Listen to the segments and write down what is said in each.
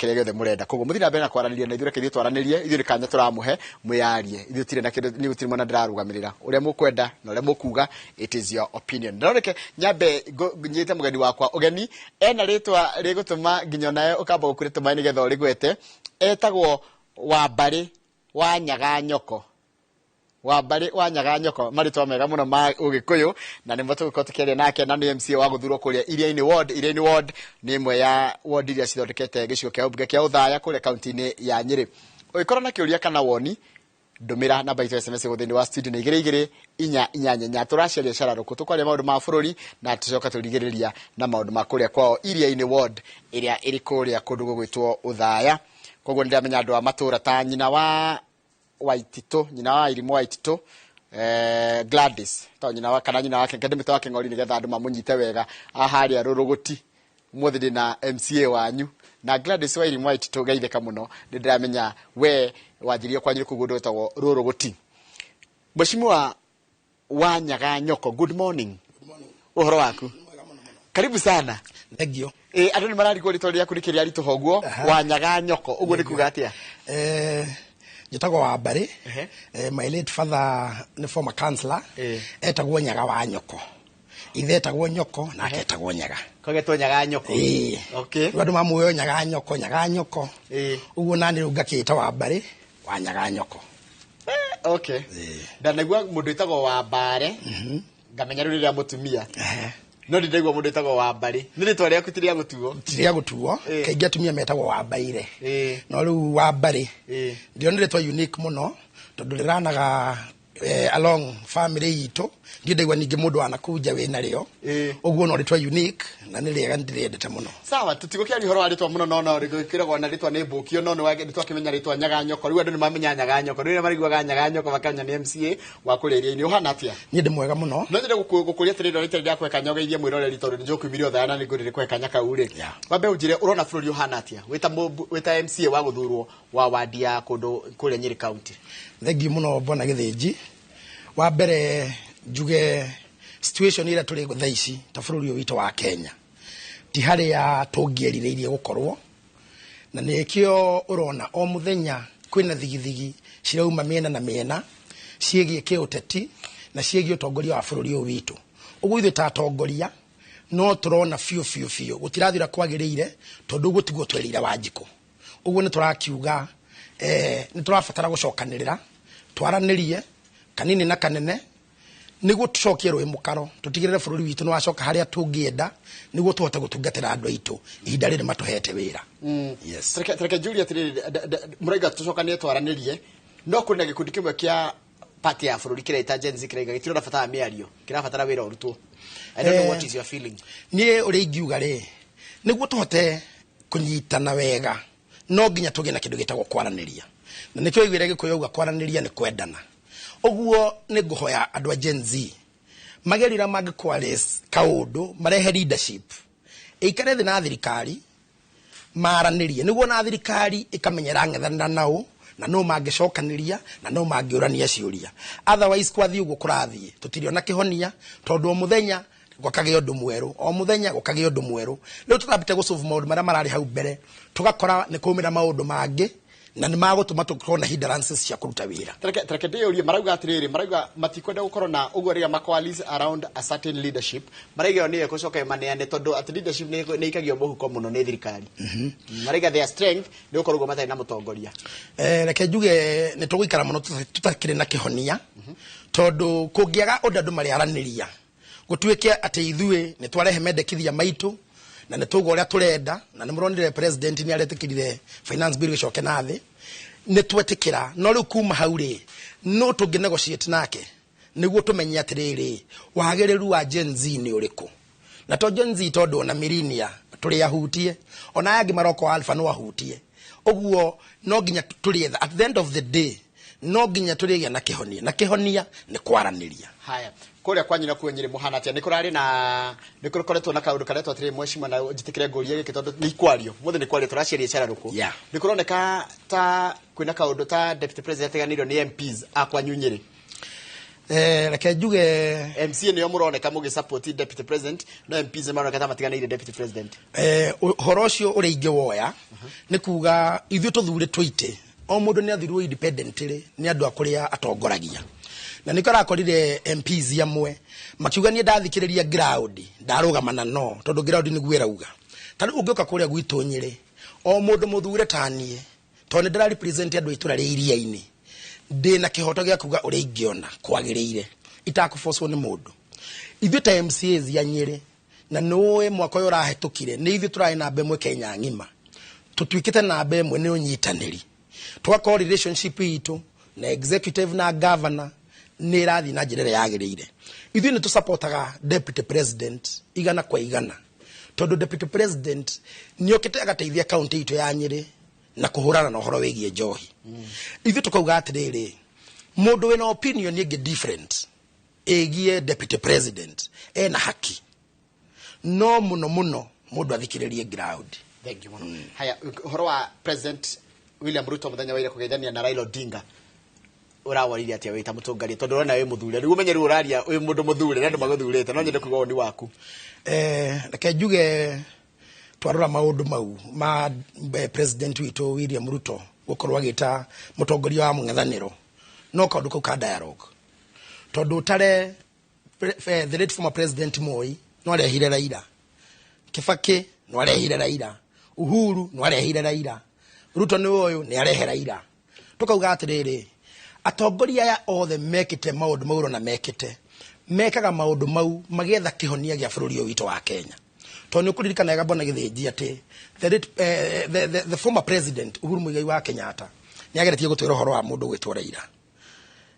Kĩrĩa gĩothe mũrenda. Koguo mũthiĩ na mbere na kwaranĩria na ithuĩ, reke ithuĩ twaranĩrie. Ithuĩ nĩ kanya tũramũhe mwĩyarie. Ithuĩ tirĩ na kĩndũ, niĩ gũtirĩ mwena ndĩrarũgamĩrĩra. Ũrĩa mũkwenda na ũrĩa mũkuga, it is your opinion. No reke nyambe nyite mũgeni wakwa ũgeni. Ena rĩtwa rĩgũtũma nginya onawe ũkamba gũkure tũmaĩ nĩgetha ũrĩgwete. Etagwo Wambarĩ wa Nyaga Nyoko. Wambarĩ wa Nyaga Nyoko, marĩtwa mega mũno ma Ũgĩkũyũ, na nĩmo tũgũkorwo tũkĩaria nake, na nĩ MCA wa gũthurwo kũrĩa Iriainĩ Ward. Iriainĩ Ward nĩ ĩmwe ya ward iria cithondekete gĩcigo kĩa ũmbunge kĩa Othaya kũrĩa kaunti-inĩ ya Nyĩrĩ. Ũngĩkorwo na kĩũria kana woni, ndũmĩra namba itũ ya SMS gũ thĩinĩ wa studio nĩ 22484. Tũracaria cararũkũ, tũkwaria maũndũ ma bũrũri na tũcoka tũrigĩrĩria na maũndũ ma kũrĩa kwao Iriainĩ Ward ĩrĩa ĩrĩ kũrĩa kũndũ gũgwĩtwo Othaya. Koguo nĩ ndĩramenya andũ a matũra ta nyina wa Waititũ, nyina wa Irimũ Waititũ, Gladys, to nyina wa kana nyina wake ngende mĩtwa wake ng'ori nĩgetha andũ mamũnyite wega aharĩa Rũrũgũti. Ũmũthĩ ndĩ na MCA wanyu na Gladys wa Irimũ Waititũ, geithĩka mũno. Nĩ ndĩramenya we wanjirie kwanyu kũu kũndũ gwĩtagwo Rũrũgũti. Mheshimiwa wa Nyaga Nyoko, good morning. Ũhoro waku? Karibu sana. Thank you. Ĩ andũ nĩ mararigwo rĩtwa rĩaku nĩ kĩrĩa ritũha ũguo, wa Nyaga Nyoko, ũguo nĩ kuga atĩa? Njĩtagwo Wambarĩ. My late father nĩ former councillor. Etagwo Nyaga wa Nyoko. Ithe etagwo Nyoko nake etagwo Nyaga. Kagetwo Nyaga Nyoko. Ĩĩ. Rĩu andũ mamũĩ o Nyaga Nyoko, Nyaga Nyoko. Ũguo nani rĩu ngakĩĩta Wambarĩ wa Nyaga Nyoko. Okay. Ndanaigua mũndũ wĩtagwo Wambare, ngamenya rĩu rĩrĩa mũtumia. No ndindaigua mũndũ wĩtagwo Wambarĩ. Nĩ rĩtwa rĩaku ti rĩa gũtuo? Ti rĩa gũtuo. Kaingĩ atumia metagwo Wambaire. No rĩu Wambarĩ ndĩrona rĩtwa unique mũno tondũ rĩranaga along family itũ. Ndirĩ ndaigua ningĩ mũndũ wa nakũu nja wĩna rĩo. Ũguo no rĩtwa unique na nĩ rĩega, nĩ ndĩrĩendete mũno. Sawa, tũtigũkĩaria ũhoro wa rĩtwa mũno, no kwĩragwo na rĩtwa nĩ mbũkio, no nĩ twakĩmenya rĩtwa Nyaga Nyoko. Rĩu andũ nĩ mamenya Nyaga Nyoko. Rĩrĩa mariguaga Nyaga Nyoko makamenya nĩ MCA wa kũrĩa Iriainĩ. Ũhana atĩa? Niĩ ndĩ mwega mũno. No nyende gũkũria atĩrĩrĩ, rĩtarĩ rĩa kanya ũgeithie mwĩroreri tondũ nĩ njũkumirie Othaya na nĩ ngwendire kũhe kanya kau rĩ. Wambe ũnjĩre ũrona bũrũri ũhana atĩa wĩta MCA wa gũthurwo wa wadi ya kũndũ kũrĩa Nyĩrĩ County. Thengiũ mũno, bwana Gĩthĩnji. Wa mbere njuge situation ĩrĩa tũrĩ thaa ici ta bũrũri ũyũ witũ wa Kenya ti harĩa tũngĩerirĩirie gũkorwo, na nĩkĩo ũrona o mũthenya kwĩna thigithigi cirauma mĩena na mĩena ciĩgiĩ kĩũteti na ciĩgiĩ ũtongoria wa bũrũri ũyũ witũ. Ũguo ithuĩ ta atongoria no tũrona biũ biũ biũ gũtirathira kwagĩrĩire, tondũ ũguo tiguo twerĩire Wanjikũ. Ũguo nĩ tũrakiuga nĩ tũrabatara gũcokanĩrĩra, twaranĩrie kanini na kanene nĩguo tũcokie rũĩ mũkaro, tũtigĩrĩre bũrũri witũ nĩ wacoka harĩa tũngĩenda, nĩguo tũhote gũtungatĩra andũ aitũ ihinda rĩrĩ matũhete wĩra. Yes. Reke njurie atĩrĩrĩ, mũraiga tũcokanie twaranĩrie, no kwĩna gĩkundi kĩmwe kĩa party ya bũrũri kĩreita Gen Z kĩraiga gĩtirona bata wa mĩario, kĩrabatara wĩra ũrutwo. I don't know what is your feeling. Niĩ ũrĩa ingiuga rĩ, nĩguo tũhote kũnyitana wega no nginya tũgĩe na kĩndũ gĩtagwo kwaranĩria, na nĩkĩo iguire Gĩkũyũ auga kwaranĩria nĩ kwendana. Ũguo nĩ ngũhoya andũ a Gen Z magerie ũrĩa mangĩkwaris kaũndũ, marehe leadership ĩikare thĩ na thirikari maranĩrie, nĩguo na thirikari ĩkamenya ĩrang'ethanĩra nao na no mangĩcokanĩria na no mangĩũrania ciũria. Otherwise kwathiĩ ũguo kũrathiĩ tũtiriona kĩhonia, tondũ o mũthenya gũkagĩa ũndũ mwerũ, o mũthenya gũkagĩa ũndũ mwerũ. Rĩu tũtambĩte gũsolve maũndũ marĩa mararĩ hau mbere, tũgakora nĩ kũmĩra maũndũ mangĩ na nĩ magũtũma tũkorwo na hindrances cia kũruta wĩra. Tareke ndĩyũrie, marauga atĩrĩrĩ, marauga matikwenda gũkorwo na ũguo rĩrĩa macoalesce around a certain leadership, marauga ĩyo nĩyo ĩgũcoka ĩmaneane, tondũ atĩ leadership nĩ ĩikagio mũhuko mũno nĩ thirikari. Marauga their strength nĩ gũkorwo ũguo matarĩ na mũtongoria. Reke njuge nĩ tũgũikara mũno tũtakĩrĩ na kĩhonia, tondũ kũngĩaga ũndũ andũ marĩaranĩria, gũtuĩke atĩ ithuĩ nĩ twarehe mendekithia maitũ na nĩ tũgũ ũrĩa tũrenda, na nĩ mũronire president nĩ aretĩkĩrire finance bill gĩcoke na thĩ, nĩ twetĩkĩra. No rĩu kuma hau rĩ, no tũngĩ negotiate nake nĩguo tũmenye atĩrĩrĩ, wagĩrĩru wa Gen Z nĩ ũrĩkũ? Na to Gen Z, tondũ ona millennia tũrĩ ahutie, ona aya angĩ maroka wa alpha no ahutie. Ũguo no nginya tũrĩetha, at the end of the day no nginya tũrĩgĩa na kĩhonia, na kĩhonia nĩ kwaranĩria. Haya, kũrĩa kwanyu nakuo Nyĩrĩ mũhana atĩa? Nĩ kũrarĩ na nĩ kũkoretwo na kaũndũ karetwo atĩrĩ, mheshimiwa, na njĩtĩkĩre ngũrie gĩkĩ tondũ nĩ ikwario mũthĩ, nĩ kwario tũraciaria cararũkũ. Nĩ kũroneka ta kwĩna kaũndũ ta deputy president atiganĩirio nĩ MPs a kwanyu Nyĩrĩ. Reke njuge MCA nĩo mũroneka mũgĩ deputy president, no MPs nĩ maroneka ta matiganĩire deputy president. Ũhoro ũcio ũrĩa ingĩwoya nĩ kuga ithuĩ tũthurĩtwo itĩ, o mũndũ nĩ athurwo independently nĩ andũ a kũrĩa atongoragia, na nĩkĩo arakorire MPs amwe makiuga niĩ ndathikĩrĩria ground ndarũgama na no tondũ ground nĩguo ĩrauga. Ta rĩu ũngĩũka kũrĩa gwitũ Nyĩrĩ, o mũndũ mũthure ta niĩ, tondũ nĩ ndĩra represent andũ a itũra rĩa Iria-inĩ, ndĩna kĩhoto gĩa kuga ũrĩa ingĩona kwagĩrĩire itakũbocwo nĩ mũndũ. Ithuĩ ta MCAs ya Nyĩrĩ, na nĩũĩ mwaka ũyũ ũrahĩtũkire nĩ ithuĩ tũrarĩ namba ĩmwe Kenya ng'ima, tũtuĩkĩte namba ĩmwe nĩ ũnyitanĩri, tũgakorwo relationship itũ na executive na governor nĩ ĩrathiĩ na njĩra ĩrĩa yagĩrĩire. Ithuĩ nĩ tũsupportaga deputy president 100%, tondũ deputy president nĩ okĩte agateithia kaunti itũ ya Nyĩrĩ na kũhũrana na ũhoro wĩgiĩ njohi. Ithuĩ tũkauga atĩrĩrĩ, mũndũ wĩna opinion ĩngĩ different ĩgiĩ deputy president ena haki, no mũno mũno mũndũ athikĩrĩrie ground. Thank you mũno. Haya, ũhoro wa President William Ruto mũthenya wa ira kũgeithania na Raila Odinga, ũraworire atĩa wĩ ta mũtongoria, tondũ ũrona wĩ mũthure rĩu, ũmenye rĩu ũraria wĩ mũndũ mũthure na andũ magũthurĩte, no nyende kuga woni waku. Reke njuge twarora maũndũ mau ma president witũ William Ruto gũkorwo agĩta mũtongoria wa mũng'ethanĩro, no kaũndũ kau ka dialogue, tondũ ũtare the late former president Moi no arehire Raila, Kibaki no arehire Raila, Uhuru no arehire Raila, Ruto nĩ ũyũ nĩ arehe Raila. Tukauga atĩrĩrĩ, atongoria aya othe mekĩte maũndũ mau ũrona mekĩte, mekaga maũndũ mau magĩetha kĩhonia gĩa bũrũri ũyũ witũ wa Kenya, tondũ nĩ ũkũririkana wega, Bwana Gĩthĩnji, atĩ the former president Uhuru Muigai wa Kenyatta nĩ ageretie gũtwĩra ũhoro wa mũndũ gwĩtwo Raila,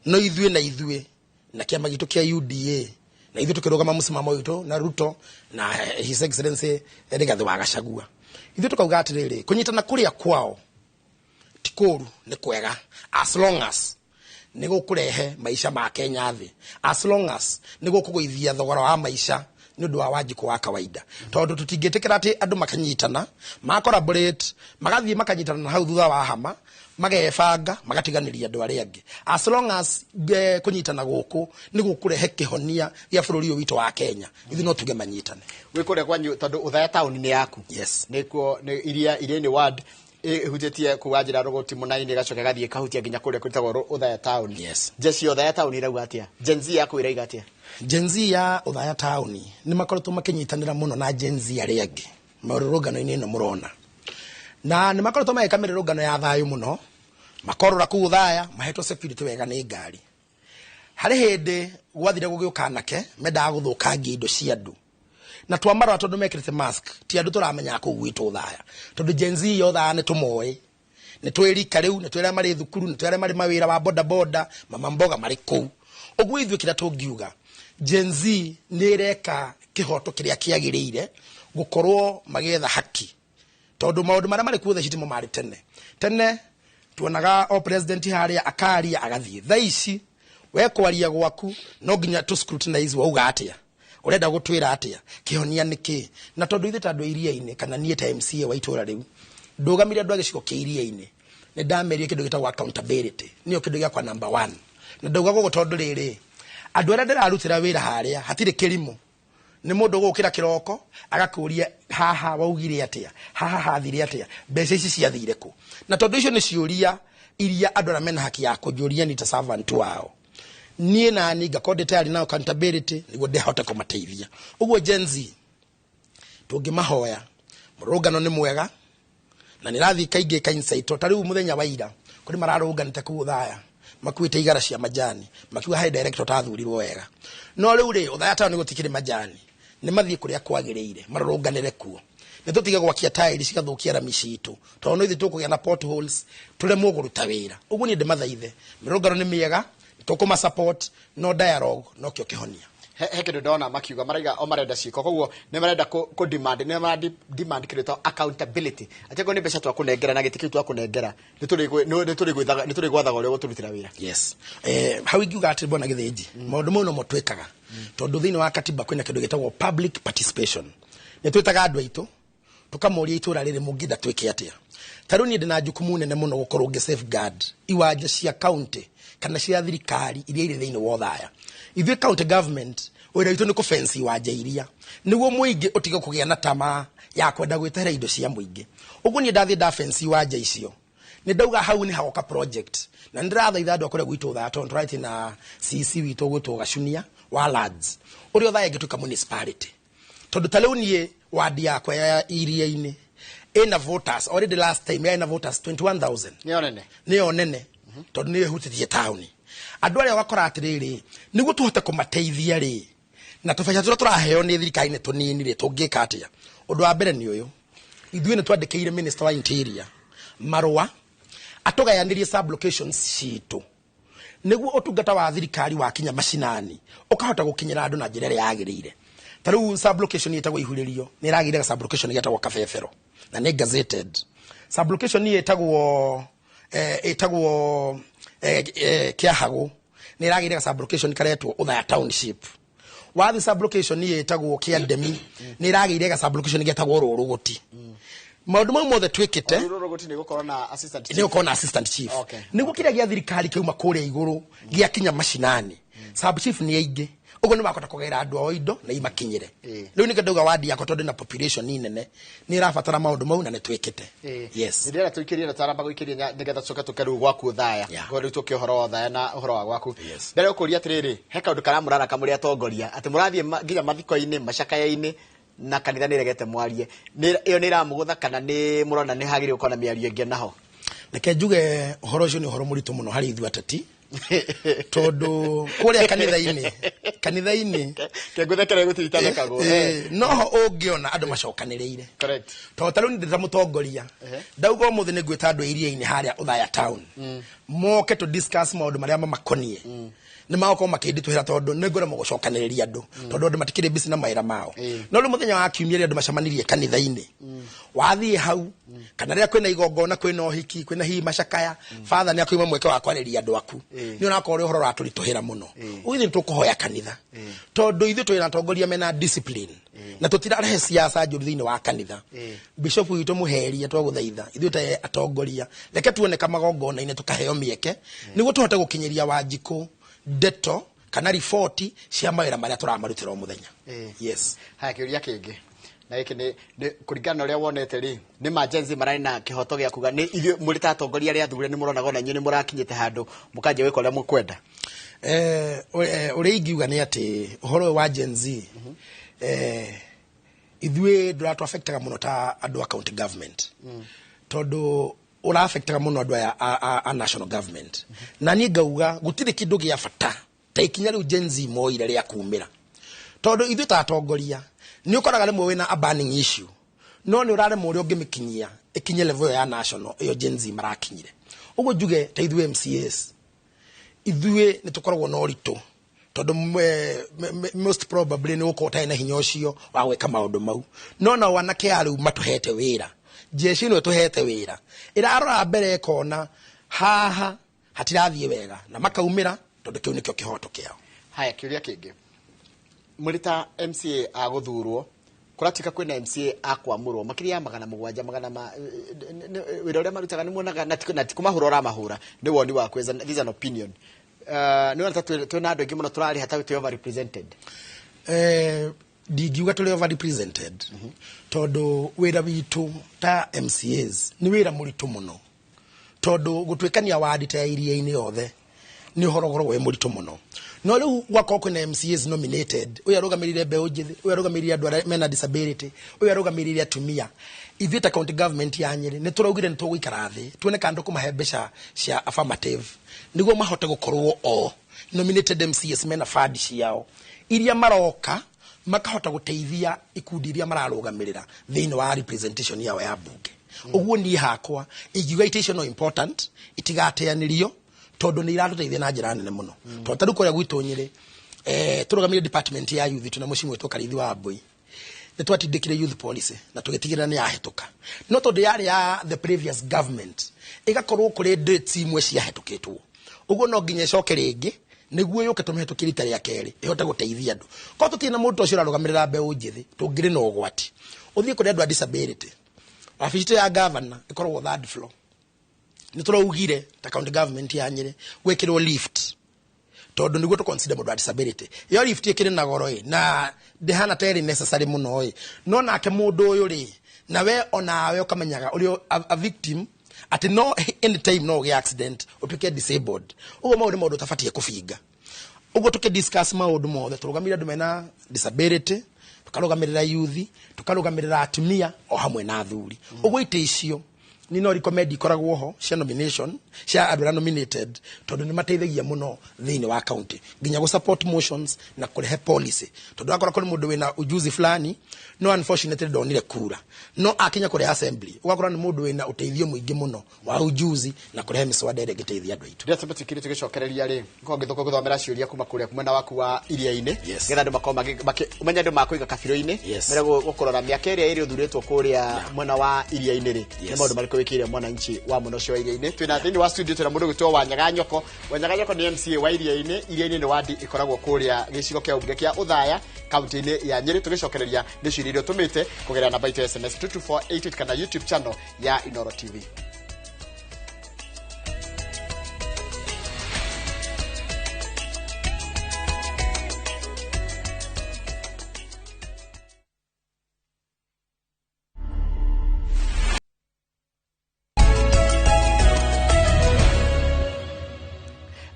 no ithuĩ na ithuĩ na kĩama gitũ kĩa UDA na ithuĩ tũkĩrũgama mũsimamo witũ na Ruto na His Excellency Rigathi wa Gachagua, ithuĩ tũkauga atĩrĩrĩ, kũnyitana kũrĩa kwao ti kũru, nĩ kwega, as long as nĩ gũkũrehe maica ma Kenya thĩ, as long as nĩ gũkũgũithia thogora wa maica nĩ ũndũ wa Wanjikũ wa kawaida, tondũ tũtingĩtĩkĩra atĩ andũ makanyitana ma collaborate, magathiĩ makanyitana na hau thutha wa hama magebanga magatiganĩria andũ arĩa angĩ. As long as kũnyitana gũkũ nĩ gũkũrehe kĩhonia gĩa bũrũri ũyũ witũ wa Kenya, ithuĩ no tuge manyitane. Wĩ kũrĩa kwanyu, tondũ Ũthaya taũni nĩ yaku? Yes. Nĩkuo nĩ iria-inĩ ward ĩhutĩtie kuga njĩra Rũgũti Mũnaini, ĩgacoka ĩgathiĩ ĩkahutia nginya kũrĩa kwĩtagwo Ũthaya taũni. Yes. Jeshi ya Ũthaya taũni ĩrauga atĩa? Gen Z yaku ĩrauga atĩa? Gen Z ya Ũthaya taũni nĩ makoretwo makĩnyitanĩra mũno na Gen Z arĩa angĩ mĩrũrũngano-inĩ ĩno mũrona, na nĩ makoretwo magĩka mĩrũrũngano ya thayũ mũno, makorora kũu Ũthaya mahetwo security wega nĩ ngari. Harĩ hĩndĩ gwathire gũgĩũka anake mendaga gũthũkangia indo cia andũ, na twamarora tondũ mekĩrĩte mask ti andũ tũramenya kũu gwitũ Ũthaya, tondũ Gen Z ya Ũthaya nĩ tũmoĩ, nĩ twĩ rika rĩu, nĩ twĩ arĩa marĩ thukuru, nĩ twĩ arĩa marĩ mawĩra wa boda boda, mama mboga marĩ kũu ũguo. Ithuĩ kĩrĩa tũngiuga, Gen Z nĩ ĩreka kĩhoto kĩrĩa kĩagĩrĩire gũkorwo magĩetha haki, tondũ maũndũ marĩa marĩ kuo thaa ici timo marĩ tene. Tene tuonaga o president harĩa akaria agathiĩ. Thaa ici we kwaria gwaku no nginya tũ scrutinize, wauga atĩa, ũrenda gũtwĩra atĩa, kĩhonia nĩ kĩ? Na tondũ ithuĩ ta andũ a iria-inĩ, kana niĩ ta MCA wa itũra rĩu ndũgamire andũ a gĩcigo kĩa iria-inĩ, nĩ ndamerie kĩndũ gĩtagwo accountability nĩyo kĩndũ gĩakwa number one. Na ndauga gũgũ tondũ rĩrĩ, andũ arĩa ndĩrarutĩra wĩra harĩa hatirĩ kĩrimũ, nĩ mũndũ gũkĩra kĩroko agakũria, haha waugire atĩa, haha hathire atĩa, mbeca ici ciathire kũ? Na tondũ icio nĩ ciũria iria andũ arĩa mena haki ya kũnjũria ni ta servant wao, niĩ nani ngakorwo ndĩ tayari na accountability nĩguo ndĩhote kũmateithia. Ũguo Gen Z tũngĩmahoya, mũrũngano nĩ mwega na nĩ rathiĩ kaingĩ ka insight. Ta rĩu mũthenya wa ira kũrĩ mararũnganĩte kũu Ũthaya makuĩte igara cia majani, makiuga harĩ director ũtathurirwo wega. No rĩu rĩ, Ũthaya taũni gũtikĩrĩ majani, nĩ mathiĩ kũrĩa kwagĩrĩire marũrũnganĩre kuo, nĩ tũtige gwakia taĩri cigathũkia rami citũ, tondũ no ithuĩ tũkũgĩa na potholes tũremwo kũruta wĩra. Ũguo niĩ ndĩmathaithe, mĩrũngano nĩ mĩega, tũkũma support, no dialogue nokĩo kĩhonia. He kĩndũ ndona makiuga, maraiga o marenda ciĩko, koguo nĩ marenda kũ demand, nĩ mara demand kĩndũ gĩtagwo accountability, atĩ angĩkorwo nĩ mbeca twakũnengera na gĩtĩ kĩu twakũnengera, nĩ tũrĩgwathaga ũrĩa ũgũtũrutĩra wĩra. Yes, hau ingiuga atĩ, Bwana Gĩthĩnji, maũndũ mau nomo twĩkaga, tondũ thĩinĩ wa katiba kwĩna kĩndũ gĩtagwo public participation. Nĩ twĩtaga andũ aitũ. Tũkamoria itũra rĩrĩ mũngĩenda twĩke atĩa. Ta rĩu niĩ ndĩ na jukumu nene mũno gũkorwo ngĩ safeguard iwanja cia county kana cia thirikari iria irĩ thĩinĩ wa Othaya. Ithuĩ county government, wĩra witũ nĩ kũfence iwanja iria nĩguo mũingĩ ũtige kũgĩa na tamaa ya kwenda gwĩtahĩra indo cia mũingĩ. Ũguo niĩ ndathiĩ ndafence iwanja icio, nĩ ndauga hau nĩ hagoka project, na nĩ ndĩrathaitha andũ a kũrĩa gwitũ Othaya, tondũ tũrarĩtie na CC witũ gwĩtwo Gacunia wa Lands, ũrĩa Othaya ĩngĩtuĩka municipality. Tondũ ta rĩu niĩ wadi yakwa ya Iria-inĩ ĩna voters already, last time yarĩ na voters 21,000. Nĩyo nene. Nĩyo nene, tondũ nĩyo ĩhutĩtie taũni. Andũ arĩa ũgakora atĩrĩrĩ, nĩguo tũhote kũmateithia rĩ, na tũbeca tũrĩa tũraheo nĩ thirikari nĩ tũnini rĩ, tũngĩka atĩa? Ũndũ wa mbere nĩ ũyũ: ithuĩ nĩ twandĩkĩire minister wa interior marũa atũgayanĩrie sub-locations citũ, nĩguo ũtungata wa thirikari wakinya macinani ũkahota gũkinyĩra andũ na njĩra ĩrĩa yagĩrĩire. Ta rĩu sub-location ĩtagwo Ihurĩrio nĩ ĩragĩire sub-location getagwo Kabebero na nĩ gazetted. Sub-location ĩtagwo Kĩahagũ nĩ ĩragĩire sub-location karetwo Othaya Township. Wathi sub-location ĩtagwo Kĩandemi nĩ ĩragĩire ga sub-location getagwo Rũrũgũti. Maũndũ mau mothe twĩkĩte. Rũrũgũti nĩ gũkorwo na assistant chief. Nĩ gũkorwo na assistant chief, nĩguo kĩrĩa gĩa thirikari kĩauma kũrĩa igũrũ gĩakinya macinani, sub chief nĩ aingĩ, ũguo nĩ makũhota kũgaĩra andũ ao indo na imakinyĩre. Rĩu nĩkĩo ndauga wadi yakwa, tondũ na population nene, nĩ ĩrabatara maũndũ mau na nĩ twĩkĩte. Yes. Ndĩrenda tũikĩrie na twaramba gũikĩria nĩgetha tũcoke tũke rĩu gwaku Othaya. Ngo rĩu tũke ũhoro wa Othaya na ũhoro wa gwaku. Ndĩrenda gũkũria atĩrĩrĩ, he kaũndũ karamũraraka mũrĩ atongoria, atĩ mũrathiĩ nginya mathiko-inĩ, macakaya-inĩ, na kanitha nĩ ĩregete mwarie. Ĩyo nĩ ĩramũgũtha kana nĩ mũrona nĩ hagĩrĩire gũkorwo na mĩario ĩngĩ naho? Reke njuge, ũhoro ũcio nĩ ũhoro mũritũ mũno harĩ ithuĩ ateti, tondũ kũrĩa kanitha-inĩ Kengũthekere gũtiritanĩkagwo. Noho ũngĩona andũ macokanĩrĩire. Tondũ ta rĩu ndĩ ta mũtongoria, ndauga ũmũthĩ nĩ ngwĩta andũ a Iria-inĩ harĩa Othaya town moke to discuss maũndũ marĩa mamakoniĩ, nĩ magũkorwo makĩnditũhĩra, tondũ nĩ ngũremwo gũcokanĩrĩria andũ, tondũ andũ matikĩrĩ busy na mawĩra mao. No rĩu mũthenya wa kiumia rĩrĩa andũ macemanirie kanitha-inĩ, wathiĩ hau, kana rĩrĩa kwĩna igongona, kwĩna ũhiki, kwĩna hihi macakaya, father nĩ akũima mweke wa kwarĩria andũ aku, nĩ ũrakorwo ũrĩ ũhoro ũratũritũhĩra mũno. Ũguo ithuĩ nĩ tũkũhoya kanitha, tondũ ithuĩ twĩna atongoria mena discipline na tũtirarehe siasa njũru thĩinĩ wa kanitha. Bishop witũ mũheria, twagũthaitha ithuĩ ta atongoria, reke tuoneka magongona-inĩ, tũkaheo mĩeke nĩguo tũhote gũkinyĩria Wanjikũ ndeto kana riboti cia mawĩra marĩa tũramarutĩra o mũthenya. Yes. Haya, kĩũria kĩngĩ na gĩkĩ nĩ kũringana na ũrĩa wonete rĩ, nĩ ma Gen Z mararĩ na kĩhoto gĩa kuga nĩ ithuĩ mũrĩ ta atongoria arĩa athure nĩ mũronaga ona inyuĩ nĩ mũrakinyĩte handũ mũkanjia gwĩka ũrĩa mũkwenda? Ũrĩa ingiuga nĩ atĩ ũhoro ũyũ wa Gen Z, ithuĩ ndũratũ-affectaga mũno ta andũ a county government, tondũ ũra-affectaga mũno andũ aya a national government. Na niĩ ngauga gũtirĩ kĩndũ gĩa bata ta ikinya rĩu Gen Z moire rĩa kumĩra, tondũ ithuĩ ta atongoria nĩ ũkoraga rĩmwe wĩna a burning issue, no nĩ ũraremwo ũrĩa ũngĩmĩkinyia ĩkinye level ĩyo ya national ĩyo Gen Z marakinyire. Ũguo njuge ta ithuĩ MCAs, ithuĩ nĩ tũkoragwo na ũritũ, tondũ most probably nĩ gũkorwo ũtarĩ na hinya ũcio wa gwĩka maũndũ mau. No nao anake a rĩu matũhete wĩra, jeshi ĩno ĩtũhete wĩra, ĩrarora mbere ĩkona haha hatirathiĩ wega na makaumĩra, tondũ kĩu nĩkĩo kĩhoto kĩao. Haya, kĩũria kĩngĩ: mũrĩ ta MCA a gũthurwo, kũratuĩka kwĩna MCA a kwamũrwo makĩria ya 700 magana ma wĩra ũrĩa marutaga nĩ muonaga na ti kũmahũra ũramahũra, nĩ woni waku, this is an opinion, nĩ wona ta twĩna andũ aingĩ mũno tũrarĩha, ta twĩ overrepresented? Ndingiuga tũrĩ overrepresented, tondũ wĩra witũ ta MCAs nĩ wĩra mũritũ mũno, tondũ gũtuĩkania wadi ta ya Iria-inĩ yothe nĩ ũhoro ũkoragwo wĩ mũritũ mũno. No rĩu gwakorwo kwĩna MCAs nominated, ũyũ arũgamĩrĩire mbeũ njĩthĩ, ũyũ arũgamĩrĩire andũ arĩa mena disability, ũyũ arũgamĩrĩire atumia, ithuĩ ta county government ya Nyĩrĩ nĩ tũraugire nĩ tũgũikara thĩ tuone kana tũkũmahe mbeca cia affirmative, nĩguo mahote gũkorwo o nominated MCAs mena fund ciao iria maroka makahota gũteithia ikundi iria mararũgamĩrĩra thĩinĩ wa representation yao ya bunge. Ũguo niĩ hakwa ingiuga itĩ icio no important itigateanĩrio, tondũ nĩ iratũteithia na njĩra nene mũno, tondũ ta rĩu kũrĩa gwitũ Nyĩrĩ, tũrũgamĩrĩire department ya youth, twĩna mũciĩ mwĩtwo Karithi wa Mbui. Nĩ twatindĩkire youth policy na tũgĩtigĩrĩra nĩ yahĩtũka, no tondũ yarĩ ya the previous government, ĩgakorwo kũrĩ dates imwe ciahĩtũkĩtwo, ũguo no nginya ĩcoke rĩngĩ nĩguo yũke tũmĩhĩtũkie rita rĩa kerĩ ĩhote gũteithia andũ. Korwo tũtirĩ na mũndũ ta ũcio ũrarũgamĩrĩra mbeũ njĩthĩ, tũngĩrĩ na ũgwati. Ũthiĩ kũrĩ andũ a disability. Wabici ya governor ĩkoragwo third floor. Nĩ tũraugire ta county government ya Nyĩrĩ gwĩkĩrwo lift, tondũ nĩguo tũ consider mũndũ wa disability. Ĩyo lift ĩkĩrĩ na goro ĩ, na ndĩhana ta ĩrĩ necessary mũno ĩ, no nake mũndũ ũyũ rĩ, nawe onawe ũkamenyaga ũrĩ a victim atĩ no anytime no ũgĩe accident ũtuĩke disabled. Ũguo mau nĩ maũndũ ũtabatiĩ kũbinga. Ũguo tũkĩ discuss maũndũ mothe, tũrũgamĩrĩre andũ mena disability, tũkarũgamĩrĩra youth, tũkarũgamĩrĩra atumia o hamwe na athuri. Ũguo itĩ icio ni no recommend ikoragwo ho cia nomination cia andũ arĩa nominated, tondũ nĩ mateithagia mũno thĩinĩ wa county nginya gũ support motions na kũrehe policy, tondũ wakora kũrĩ mũndũ wĩna ujuzi fulani no unfortunately ndonire kura, no akinya kũrĩa assembly ũgakora nĩ mũndũ wĩna ũteithio mũingĩ mũno wa ujuzi na kũrehe mĩswada ĩrĩa ĩngĩteithia andũ aitũ. Ndĩrĩa tũtikiri tũgĩcokereria rĩ, ngorwo ngĩthũka gũthomera ciũria kuma kũrĩa mwena waku wa iria-inĩ, nĩgetha andũ makorwo ũmenye andũ makũiga kabirũ-inĩ, mere gũkũrora mĩaka ĩrĩa ĩrĩ ũthurĩtwo kũrĩa mwena wa iria-inĩ rĩ, nĩ maũndũ marĩkũ wĩkĩire mwananchi wa mwena ũcio wa iria-inĩ. Twĩna thĩinĩ wa studio, twĩna mũndũ ũgwĩtwo Wanyaga Nyoko. Wanyaga Nyoko nĩ MCA wa iria-inĩ. Iria-inĩ nĩ wadi ĩkoragwo kũrĩa gĩcigo kĩa ũmbunge kĩa Ũthaya, kaunti-inĩ ya Nyĩrĩ. Tũgĩcokereria nĩ ciũria iria ũtũmĩte kũgerera namba itũ ya SMS 22488 kana YouTube channel ya Inoro TV.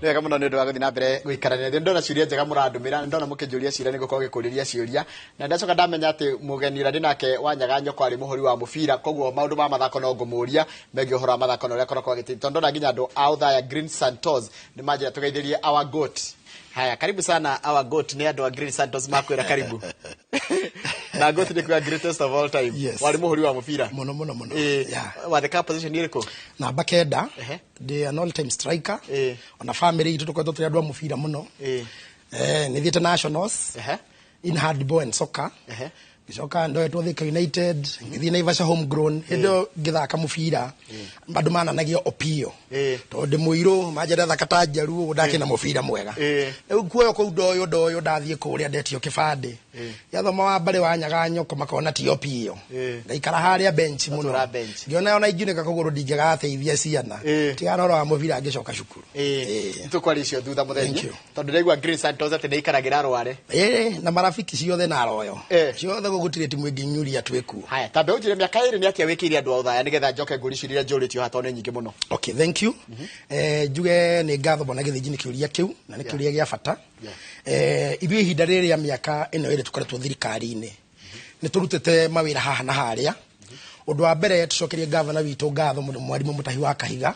Nĩ wega mũno nĩ ũndũ wa gũthiĩ na mbere gũikarania. Nĩ ndona ciũria njega mũrandũmĩra, nĩ ndona mũkĩnjũria ciũria, nĩ gũkorwo gĩkũrĩria ciũria, na ndacoka ndamenya atĩ mũgeni ũrĩa ndĩ nake Wanyaga Nyoko arĩ mũhũri wa mũbira, koguo maũndũ ma mathako no ngũmũria megiĩ ũhoro wa mathako na ũrĩa akoragwo agĩteithia, tondũ ndona nginya andũ a Ũthaya Green Santos nĩ manjĩra tũgeithĩrie our goat. Haya, karibu sana our goat. Nĩ andũ a Green Santos makwĩra karibu, na goat nĩ kuga greatest of all time. Yes. Warĩ mũhũri wa mũbira? Mũno mũno mũno. Yeah. Watheka position ĩrĩkũ? Namba 9. Ndĩ an all time striker. Ona family itũ tũkoretwo tũrĩ andũ a mũbira mũno. Nĩ thiĩte nationals in handball and soccer. Ngĩcoka ndoetwo Thika United, ngĩthiĩ Naivasha Homegrown. Hĩndĩ ĩyo ngĩthaka mũbira andũ mananagia Opio, tondũ ndĩ mũirũ, manjenda thaka ta njaruo, ũguo ndakĩna mũbira mwega. Rĩu kuoyo kũu ndoyo ndoyo, ndathiĩ kũrĩa ndetio kĩbandĩ, gĩathoma wa mbarĩ wa Nyaga Nyoko, makona ti Opio. Ngaikara harĩa bench mũno. Ũgatũra bench. Ngĩona ona ingiunĩka kũgũrũ ndingĩgateithia ciana, tigana ũhoro wa mũbira, ngĩcoka cukuru. Tũkwaria icio thutha mũthenya. Thank you. Tondũ ndaigua Green Santos atĩ nĩ ikaragĩra rware. Ĩĩ, na marafiki ciothe na aroyo ciothe, gũgũtirĩ timu ĩngĩnyuria twĩkuo. Haya, tambe ũnjĩre mĩaka 2 nĩ atĩa wĩkĩire andũ a Ũthaya, nĩgetha njoke ngũri ciũria iria njũrĩtio haha, tondũ nĩ nyingĩ mũno. Okay, thank you. Njuge nĩ ngatho bwana Gĩthĩnji nĩ kĩũria kĩu, na nĩ kĩũria gĩa bata. Ithuĩ ihinda rĩrĩ rĩa mĩaka ĩno 2 tũkoretwo thirikari-inĩ, nĩ tũrutĩte mawĩra haha na harĩa. Ũndũ wa mbere, tũcokerie gavana witũ ngatho mũno, mwarimũ Mũtahi wa Kahiga,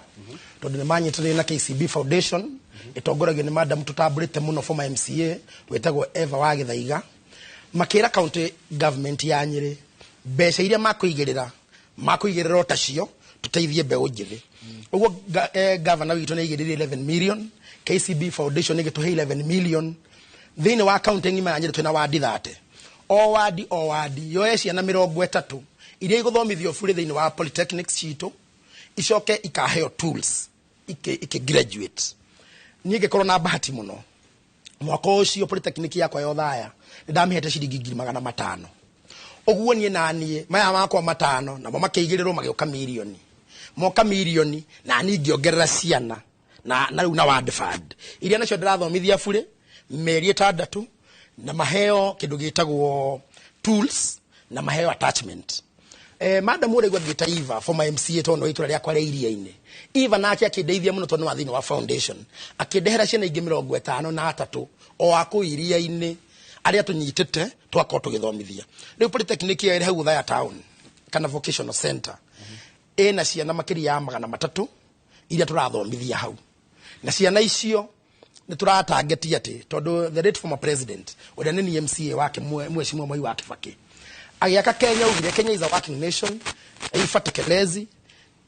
tondũ nĩ manyitanĩire na KCB Foundation ĩtongoragio nĩ madam tũtambũrĩte mũno, former MCA wĩtagwo Eva wa Gĩthaiga, makĩra county government ya Nyĩrĩ mbeca iria makũigĩrĩra, makũigĩrĩra o tacio tũteithie mbeũ njĩthĩ. Ũguo gavana witũ nĩ aigĩrĩire 11 million, KCB Foundation ĩgĩtũhe 11 million. Thĩinĩ wa county ng'ima ya Nyĩrĩ twĩna wadi 30, o wadi o wadi yoe ciana 30 iria igũthomithio bure thĩinĩ wa polytechnics citũ, icoke ikaheo tools ikĩ graduate. Niĩ ngĩkorwo na bahati mũno, mwaka ũcio polytechnic yakwa ya Othaya nĩ ndamĩhete ciringi 500,000. Ũguo niĩ na niĩ maya makwa matano namo makĩigĩrĩrwo, magĩũka mirioni, moka mirioni, na niĩ ngĩongerera ciana na rĩu na ward fund iria nacio ndĩrathomithia bure mĩeri 6, na maheo kĩndũ gĩtagwo tools na maheo attachment. Madam ũrĩa ngĩta Eva, former MCA, tondũ itũra rĩakwa rĩa iria-inĩ, Eva nake akĩndeithia mũno tondũ nĩ wa thĩinĩ wa foundation, akĩndehera ciana ingĩ 53 o a kũu iria-inĩ arĩa tũnyitĩte twakorwo tũgĩthomithia. Rĩu polytechnic ĩyo ĩrĩ hau Othaya town kana vocational center ĩna ciana makĩria ya 300 iria tũrathomithia hau, na ciana icio nĩ tũratangeti atĩ tondũ the late former president ũrĩa nĩ niĩ MCA wake, mheshimiwa Mwai wa Kibaki, agĩaka Kenya augire Kenya is a working nation, taifa tekelezi,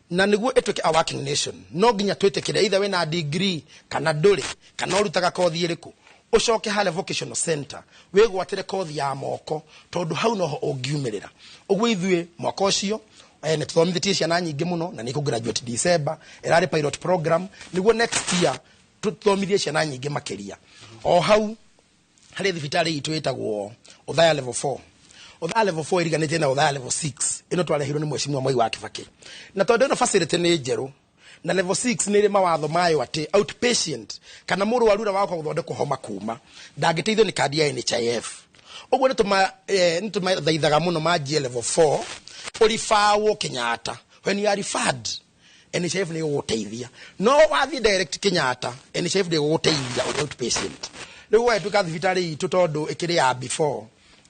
na nĩguo ĩtuĩke a working nation no nginya twĩtĩkĩre either wĩna degree kana ndũrĩ, kana ũrutaga kothi ĩrĩkũ, ũcoke harĩa vocational center wĩgwatĩre kothi ya moko, tondũ hau noho ũngiumĩrĩra. Ũguo ithuĩ mwaka ũcio nĩ tũthomithĩtie ciana nyingĩ mũno, na nĩ ikũ December, ĩrarĩ pilot program nĩguo next year tũthomithie ciana nyingĩ makĩria. O hau harĩ thibitarĩ itũ ĩtagwo Othaya level 4. Othaya level 4 iriganĩtie na Othaya level 6 ĩno twarehirwo nĩ Mheshimiwa Mwai wa Kibaki. Na tondũ ĩno facility nĩ njerũ na level 6 nĩ ĩrĩ mawatho mayo atĩ outpatient kana mũrwaru ũrĩa wagoka gũthondekwo homa kuma ndangĩteithio nĩ kandi ya NHIF. Ũguo nĩ tũmathaithaga mũno manjie level 4 ũribawo Kenyatta. When you are referred, NHIF nĩ ĩgũgũteithia. No wathiĩ direct Kenyatta, NHIF ndĩgũgũteithia ũrĩ outpatient. Rĩu gwagĩtuĩka thibitarĩ itũ tondũ ĩkĩrĩ ya before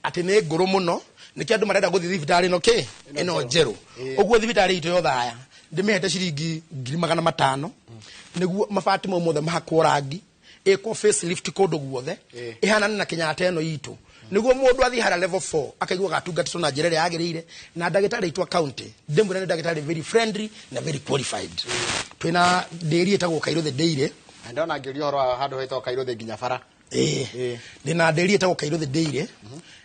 atĩ nĩ ngũrũ mũno, nĩkĩo andũ marenda gũthiĩ thibitarĩ ĩno kĩ ĩno njerũ. Ũguo thibitarĩ itũ ya Othaya ndĩmĩhete ciringi 500,000 nĩguo mabati mau mothe mahakwo rangi, ĩkwo facelift kũndũ guothe, ĩhanane na Kenyatta ĩno itũ, nĩguo mũndũ athiĩ harĩa level 4 akaiguaga atungatĩtwo na njĩra ĩrĩa yagĩrĩire. Na ndagĩtarĩ aitũ a county ndĩmwĩre nĩ ndagĩtarĩ very friendly na very qualified. Twĩna ndĩri ĩtagwo Kairũthĩ Dairy. Na ndona ngĩũria ũhoro wa handũ hetagwo Kairũthĩ nginya bara. Ĩĩ, ndĩna ndĩri ĩtagwo Kairũthĩ Dairy,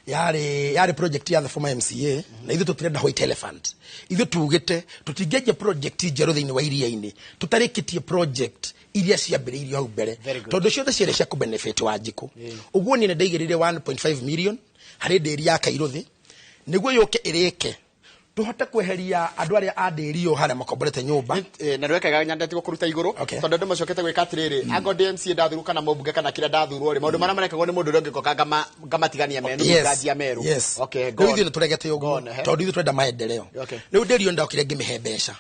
yarĩ project ya the former MCA, na ithuĩ tũtirenda white elephant. Ithuĩ tugĩte tũtingĩanjia project njerũ thĩinĩ wa iria-inĩ tũtarĩkĩtie project iria ciambĩrĩirio hau mbere, Very good. tondũ ciothe ciarĩ cia kũbenefit Wanjikũ. Ũguo niĩ nĩ ndaigĩrĩire 1.5 million harĩ ndĩri ya Kairũthĩ nĩguo yũke ĩrĩke tũhote kweheria andũ arĩa a ndĩri ĩyo harĩa makomborete nyũmba. Na ndwekaga nyandeti gũkũruta igũrũ, tondũ andũ macokete gwĩka atĩrĩrĩ, angorwo ndĩ MCA ndathurwo kana mũmbunge kana kĩrĩa ndathurwo rĩ, maũndũ marĩa marekagwo nĩ mũndũ ũrĩa ũngĩ ngoka ngamatigania me nuthu nganjia merũ. Okay, go Rĩu on. Ithuĩ nĩ tũregete Go ũguo on, ehe. tondũ ithuĩ tũrenda maendeleo. Rĩu ndĩri ĩyo ndokire ngĩmĩhe mbeca,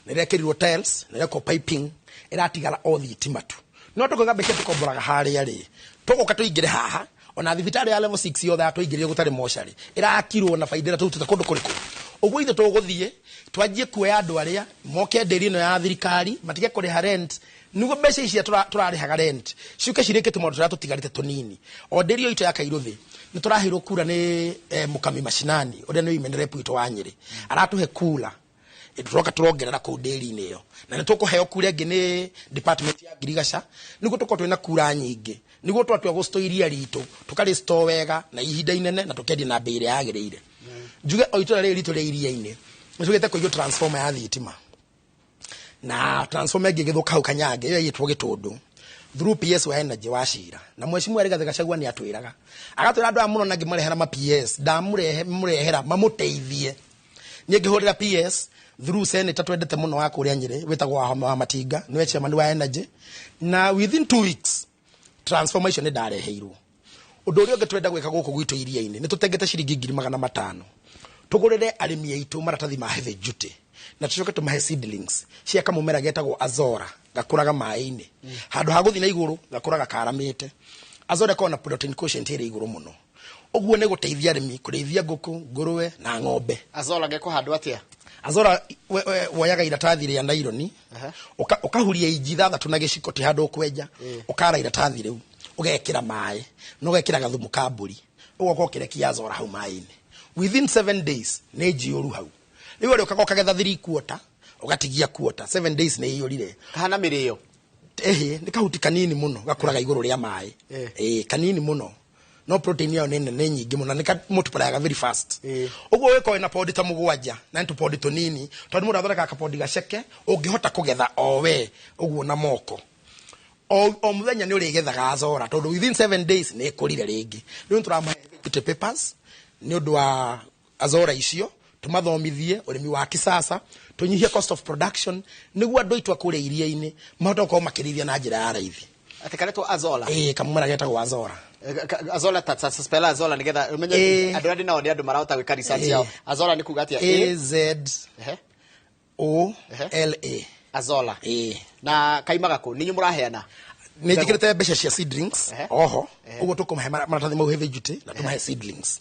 nĩ ĩrekĩrirwo tiles, nĩ ĩrekwo piping, ĩratigara o thitima tu. No tũkauga mbeca tũkomboraga harĩa rĩ, tũgũka tũingĩre haha. Ona thibitarĩ ya level 6 yothe yatũingĩrire gũtarĩ mocarĩ, ĩrakirwo na baida ĩrĩa tũrutĩte kũndũ kũrĩkũ. Ũguo ithuĩ tũgũthiĩ twanjie kuoya andũ arĩa moke ndĩri ĩno ya thirikari matige kũrĩha rent, nĩguo mbeca ici tũrarĩhaga rent ciũke cirĩke tũmaũndũ tũrĩa tũtigarĩte tũnini. O ndĩri ĩyo itũ ya Kairũthĩ nĩ tũraheirwo kura nĩ Mũkami Mashinani ũrĩa nĩ women rep witũ wa Nyĩrĩ, aratũhe kura tũroka tũrongerera kũu ndĩri-inĩ ĩyo, na nĩ tũkũheo kura ĩngĩ nĩ department ya ngirigaca nĩguo tũkorwo twĩna kura nyingĩ, nĩguo twatua gũcito iria ritũ tũkarĩcito wega na ihinda inene na tũkendia na mbei ĩrĩa yagĩrĩire. Njuge o itũra rĩrĩ ritũ rĩa iria-inĩ nĩ tũgĩte kũiywo transformer ya thitima, na transformer ĩngĩ ĩgĩthũka hau Kanyange ĩyo ĩgĩtwo Gĩtũndũ through PS wa Energy wa Cira. Na Mheshimiwa Rigathĩ Gachagua nĩ atwĩraga, agatwĩra andũ aya mũno na ngĩmarehera ma PS ndamũrehe mũrehera mamũteithie. Niĩ ngĩhũrĩra PS through senator twendete mũno wa kũrĩa Nyĩrĩ wĩtagwo wa Matinga, nĩwe chairman wa Energy, na within 2 weeks transformer icio nĩ ndareheirwo. Ũndũ ũrĩa ũngĩ twenda gwĩka gũkũ gwitũ iria-inĩ nĩ tũtengete ciringi 500,000 tũgũrĩre arĩmi aitũ maratathi ma heavy duty, na tũcoke tũmahe seedlings cia kamũmera getagwo Azora, gakũraga maĩ-inĩ handũ ha gũthiĩ na igũrũ gakũraga karamĩte. Azora ĩkoragwo na protein quotient ĩrĩ igũrũ mũno, ũguo nĩ gũteithia arĩmi kũrĩithia ngũkũ, ngũrũwe na ng'ombe. Azora gekũhandwo atĩa? Azora woyaga iratathi rĩa naironi, ũkahuria inji 6 na gĩciko, ti handũ ũkwenja, ũkara iratathi rĩu, ũgekĩra maĩ na ũgekĩra gathumu ka mbũri, ũgoka ũkĩrekia Azora hau maĩ-inĩ. Within 7 days nĩ njiyũru hau. Rĩu ũrĩa ũkaga ũkagetha 3 quarter, ũgatigia quarter, 7 days nĩ iyũrire. Kahana mĩrĩo? Ĩhĩ, nĩ kahuti kanini mũno gakũraga igũrũ rĩa maĩ. Ĩĩ, kanini mũno. No protein yayo nĩ nene nyingĩ mũno, nĩ ka multiplyaga very fast. Ũguo wĩkorwo wĩna pondi ta 7, na nĩ tũpondi tũnini, tondũ mũndũ athondekaga kapondi gaceke, ũngĩhota kũgetha o we ũguo na moko. O mũthenya nĩ ũrĩgethaga Azora, tondũ within 7 days nĩ ĩkũrire rĩngĩ. Rĩu nĩ tũramahe beauty papers nĩ ũndũ wa Azora icio, tũmathomithie ũrĩmi wa kisasa, tũnyihie cost of production, nĩguo andũ aitũ a kũrĩa iria-inĩ mahote gũkorwo makĩrĩithia na njĩra ya raithi. Atĩ karetwo Azola? Ĩĩ, kamũmera getagwo Azola. Azola ta spell Azola nĩgetha ũmenye andũ arĩa ndĩ nao nĩ andũ marahota gwĩka research yao. Azola nĩ kuga atĩa? A Z O L A. Azola. Ĩĩ. Na kaimaga kũ? Nĩ inyuĩ mũraheana? Nĩ njĩkĩrĩte mbeca cia seedlings oho, ũguo tũkũmahe maratathi mau heavy duty na tũmahe seedlings.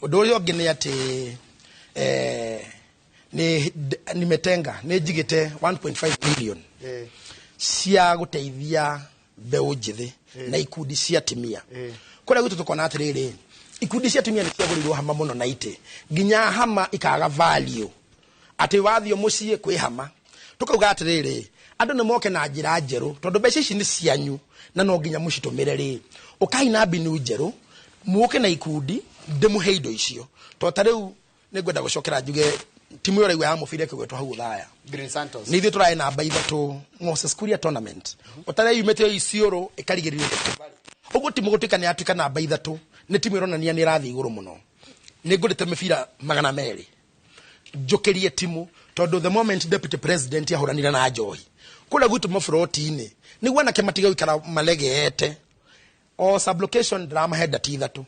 Ũndũ ũrĩa ũngĩ nĩ atĩ, nĩ nimetenga, nĩ njigĩte 1.5 million cia gũteithia mbeũ njĩthĩ na ikundi cia atumia. Kũrĩa gwitũ tũkona atĩrĩrĩ, ikundi cia atumia nĩ ciagũrĩirwo hama mũno na itĩ, nginya hama ikaga value, atĩ wathiĩ mũciĩ kwĩ hama. Tũkauga atĩrĩrĩ, andũ nĩ moke na njĩra njerũ, tondũ mbeca ici nĩ cianyu na no nginya mũcitũmĩre rĩ. Ũkai na mbinu njerũ, mũke na ikundi, ndĩmũhe indo icio. Tondũ ta rĩu nĩ ngwenda gũcokera njuge timu ĩyo ũraigua ya mũbira ĩkĩgwetwo hau Othaya. Green Santos. Nĩ ithuĩ tũrarĩ namba 3 Moses Kuria tournament. Ũtarĩa yumĩte Isiolo ĩkarigĩrĩrio Rift Valley. Ũguo timu gũtuĩka nĩ yatuĩka namba 3, nĩ timu ĩronania nĩ ĩrathiĩ igũrũ mũno. Nĩ ngũrĩte mĩbira 200 njũkĩrie timu, tondũ the moment deputy president ahũranire na njohi kũrĩa gwitũ maburoti-inĩ, nĩguo anake matige gũikara maregete. O sublocation ndĩramahe ndati 3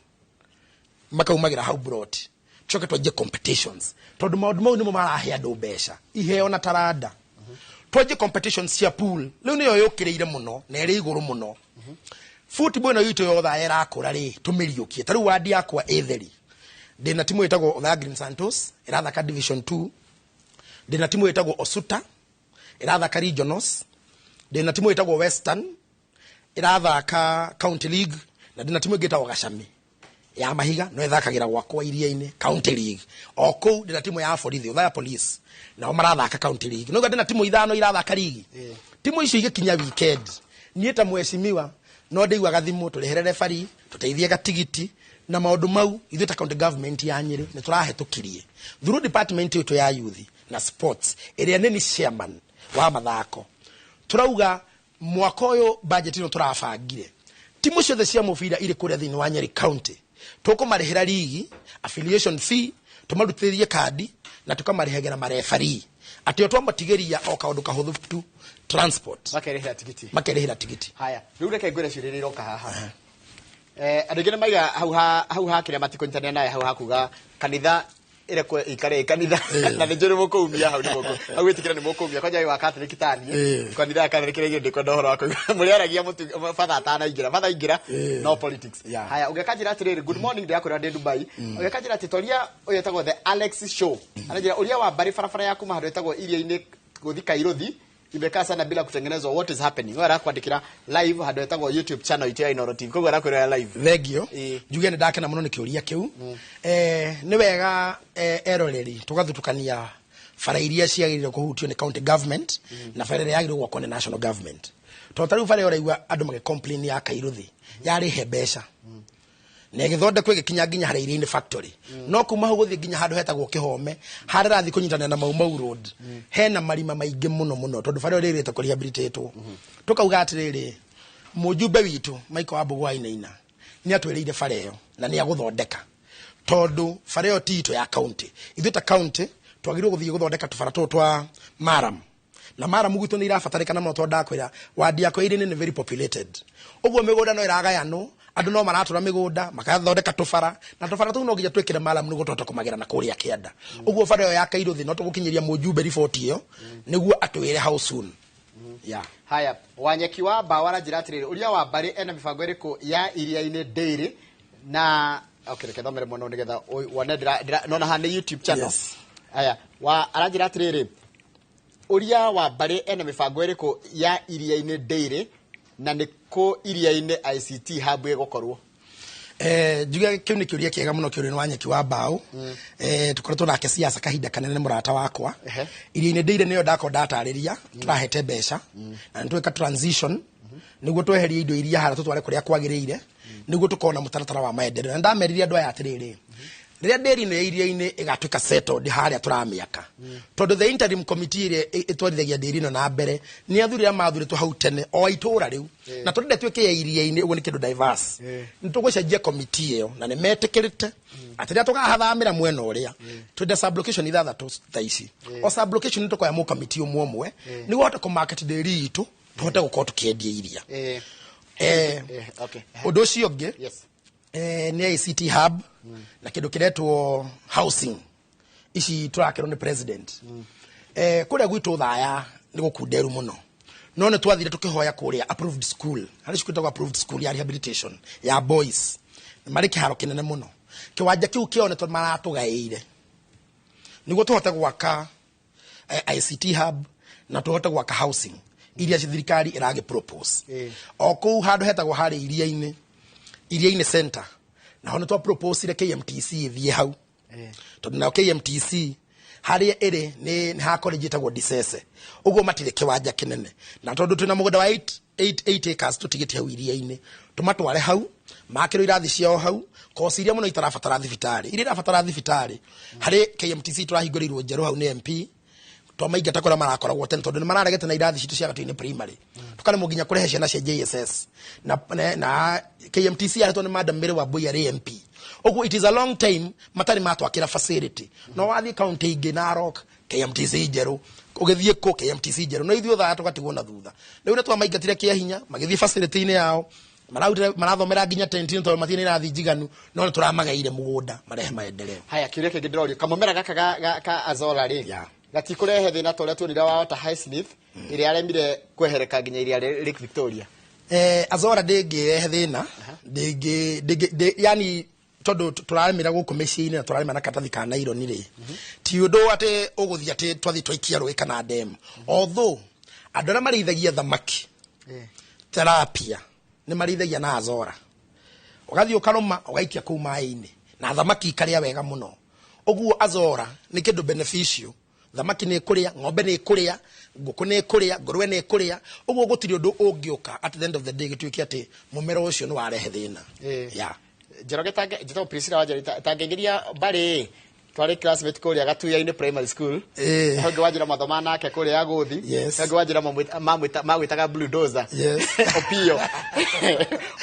makaumagĩra hau broti, tucoke twanjie competitions, tondũ maũndũ mau nĩmo marahe andũ mbeca, iheo na taranda. Twanjie competitions cia pool, rĩu nĩyo yũkĩrĩire mũno na ĩrĩ igũrũ mũno. Football ĩno itũ yothe ĩrakũra rĩ, tũmĩriũkie. Ta rĩu wandi yakwa ĩtheri, ndĩna timu ĩtagwo Othaya Green Santos, ĩrathaka division 2. Ndĩna timu ĩtagwo Osuta, ĩrathaka regionals. Ndĩna timu ĩtagwo Western, ĩrathaka county league. Na ndĩna timu ĩngĩ ĩtagwo Gacami ya mahiga, no ĩthakagĩra gwakwa iria-inĩ county league. O kũu ndĩna timu ya borithi, Othaya Police, nao marathaka county league. No ndĩna timu 5 irathaka ligi. Timu icio igĩkinya weekend, niĩ ta mheshimiwa no ndĩiguaga thimũ, tũrĩhere refari, tũteithie gatigiti na maũndũ mau. Ithuĩ ta county government ya Nyĩrĩ nĩ tũrahĩtũkirie through department itũ ya youth na sports, ĩrĩa nĩ ni chairman wa mathako. Tũrauga mwaka ũyũ budget ĩno tũrabangire, timu ciothe cia mũbira irĩ kũrĩa thĩinĩ wa Nyeri County tũkũmarĩhĩra ligi affiliation fee, tũmarutithĩrie kandi na tũkamarĩhagĩra marefari, atĩ o twamatigĩria o kaũndũ kahũthũ tu, transport. Makerĩhĩra tigiti. Makerĩhĩra tigiti. Haya, rĩu reke ngwĩre ciũria iria iroka haha. Andũ aingĩ nĩ maiga hau ha hau ha kĩrĩa matikũnyitanĩra nawe hau hakuga kanitha ĩrekwo ĩikare ĩ kanitha, na nĩ njũĩ nĩ mũkũumia hau, nĩ mũkũ hau wĩtĩkĩra nĩ mũkũumia kwanja wĩ wa Catholic tani kanitha ya Catholic rĩngĩ ndĩkwenda ũhoro wa kũigua mũrĩaragia mũtu father atanaingĩra, father aingĩra no politics. Haya, ũngĩkanjĩra atĩrĩrĩ, good morning, ndĩrakwĩra ndĩ Dubai. Ũngĩkanjĩra atĩ toria ũyũ etagwo The Alex Show, aranjĩra ũria wa mbarĩ, barabara ya kuma handũ etagwo iria-inĩ gũthi Kairuthi imekaa sana bila kutengenezwa, what is happening? Wewe arakwandĩkĩra live handũ etagwo YouTube channel itũ ya Inooro TV, koguo arakwĩra live. Thengio. Njuge nĩ ndakena mũno nĩ kĩũria kĩu. Nĩ wega, eroreri, tũgathutukania bara iria ciagĩrĩire kũhutio nĩ county government na bara ĩrĩa yagĩrĩirwo gwakwo nĩ national government, tondũ ta rĩu bara ĩyo ũraigua andũ magĩ complain ya Kairuthi yarĩhe mbeca na ĩgĩthondekwo ĩgĩkinya nginya harĩa iria-inĩ factory, no kuma hau gũthiĩ nginya handũ hetagwo Kĩhome, harĩa ĩrathiĩ kũnyitanĩra na Mau Mau Road, hena marima maingĩ mũno mũno, tondũ bara ĩyo rĩrĩte kũrehabilitatwo. Tũkauga atĩrĩrĩ, mũjumbe witũ Michael Wambugu wa Inaina nĩ atwĩrĩire bara ĩyo na nĩ agũthondeka, tondũ bara ĩyo ti itũ ya county. Ithuĩ ta county twagĩrĩirwo gũthiĩ gũthondeka tũbara tũtũ twa maram, na maram gwitũ nĩ irabatarĩkana mũno, tondũ ndakwĩra wandi yakwa ĩrĩ nĩ very populated. Ũguo mĩgũnda no ĩragayanwo, andũ no maratũra mĩgũnda makathondeka tũbara, na tũbara tũu no nginya twĩkĩre maram nĩguo tũhote kũmagĩra na kũrĩa kĩanda. Ũguo bara ĩyo ya Kairuthi no tũgũkinyĩria mũjumbe riboti ĩyo nĩguo atwĩre how soon. Yeah. Haya, Wanyeki wa Mbawa aranjĩra atĩrĩrĩ, ũria wa mbarĩ ena mĩbango ĩrĩkũ ya iria-inĩ dairy na okay, reke thomere mũno nĩgetha wone nona haha nĩ YouTube channel. Haya, wa aranjĩra atĩrĩrĩ, ũria wa mbarĩ ena mĩbango ĩrĩkũ ya iria-inĩ dairy na nĩ kũ iria-inĩ ICT hub ĩgũkorwo? Njuge kĩu nĩ kĩũria kĩega mũno kĩũria nĩ Wanyeki wa Mbaũ. Tũkoretwo nake siasa kahinda kanene, nĩ mũrata wakwa. Iria-inĩ ndĩire nĩyo ndakorwo ndatarĩria, tũrahete mbeca na nĩ tweka transition nĩguo tweherie indo iria harĩa tũtware kũrĩa kwagĩrĩire, nĩguo tũkorwo na mũtaratara wa maendeleo. Na ndamerire andũ aya atĩrĩrĩ, rĩrĩa ndĩri ĩno ya iria-inĩ ĩgatuĩka settled harĩa tũramĩaka, tondũ the interim committee ĩrĩa ĩtwarithagia ndĩri ĩno na mbere nĩ athuri arĩa mathurĩtwo hau tene o itũra rĩu, na tũrenda ĩtuĩke ya iria-inĩ, ũguo nĩ kĩndũ diverse, nĩ tũgũcenjia committee ĩyo na nĩ metĩkĩrĩte atĩ rĩrĩa tũkahathamĩra mwena ũrĩa twenda sublocation 6 thaa ici, o sublocation nĩ tũkoya mũkamiti ũmwe ũmwe nĩguo hote kũmarket ndĩri itũ, tũhote gũkorwo tũkĩendia iria. Ũndũ ũcio ũngĩ nĩ ICT hub na kĩndũ kĩretwo housing ici tũrakĩrwo nĩ president. Kũrĩa gwitũ Thaya nĩ gũkunderu mũno, no nĩ twathire tũkĩhoya kũrĩa approved school, harĩ cukuru ĩtagwo approved school ya rehabilitation ya boys, marĩ kĩharo kĩnene mũno. Kĩwanja kĩu kĩao nĩ maratũgaĩire nĩguo tũhote gwaka ICT hub na tũhote gwaka housing iria thirikari ĩragĩ propose. O kũu handũ hetagwo harĩa iria-inĩ center, naho nĩ twa proposire KMTC ĩthiĩ hau, tondũ nayo KMTC harĩa ĩrĩ nĩ ha college ĩtagwo Disese, ũguo matirĩ kĩwanja kĩnene, na tondũ twĩna mũgũnda wa 8 acres tũtigĩte hau iria-inĩ, tũmatware hau makĩrwo irathi ciao hau, kosi iria mũno itarabatara thibitarĩ, iria irabatara thibitarĩ. Harĩ KMTC tũrahingũrĩirwo njerũ hau nĩ MP, twamaingata kũrĩa marakoragwo tene, tondũ nĩ mararegete na irathi citũ cia gatuinĩ primary, tũkaremwo nginya kũrehe ciana cia JSS na KMTC yaretwo nĩ Madam Mary Wambui arĩ MP. Ũguo it is a long time matarĩ matwakĩra facility. No wathiĩ kaunti ingĩ, Narok KMTC njerũ, ũgĩthiĩ kũ KMTC njerũ, no ithuĩ Othaya tũgatigwo na thutha. Rĩu nĩ twamaingatire kĩa hinya, magĩthiĩ facility-inĩ yao, marautire marathomera nginya tent-inĩ tondũ matirĩ na irathi njiganu, no nĩ tũramagaĩire mũgũnda marehe maendeleo. Haya, kĩũria kĩngĩ ndĩrorio, kamũmera gaka ga Azolla rĩ, gatikũrehe thĩna ta ũrĩa tuonire wa Water Hyacinth ĩrĩa yaremire kwehereka nginya iria Lake Victoria? Azolla ndĩngĩrehe thĩna, ndĩngĩ ndĩngĩ yani tondũ tũrarĩmĩra gũkũ mĩciĩ-inĩ na tũrarĩma na karatathi ka naironi rĩ, ti ũndũ atĩ ũgũthiĩ atĩ twathiĩ twaikia rũĩ kana ndemu. Although andũ arĩa marĩithagia thamaki tilapia nĩ marĩithagia na Azolla, ũgathiĩ ũkarũma ũgaikia kũu maĩ-inĩ na thamaki ikarĩa wega mũno. Ũguo Azolla nĩ kĩndũ beneficial. Thamaki nĩ ĩkũrĩa, ng'ombe nĩ ĩkũrĩa, ngũkũ nĩ ĩkũrĩa, ngũrwe nĩ ĩkũrĩa. Ũguo gũtirĩ ũndũ ũngĩũka at the end of the day gĩtuĩke atĩ mũmera ũcio nĩ warehe thĩna. Yeah. Njoroge tange njĩtagwo Priscilla Wanjeri, tangĩingĩria mbarĩ twarĩ classmate kũrĩa Gatuya-inĩ primary school. He ũngĩ Wanjĩra mathoma nake kũrĩa ya Gũthi. He ũngĩ Wanjĩra mamwĩtaga bulldozer. Opio.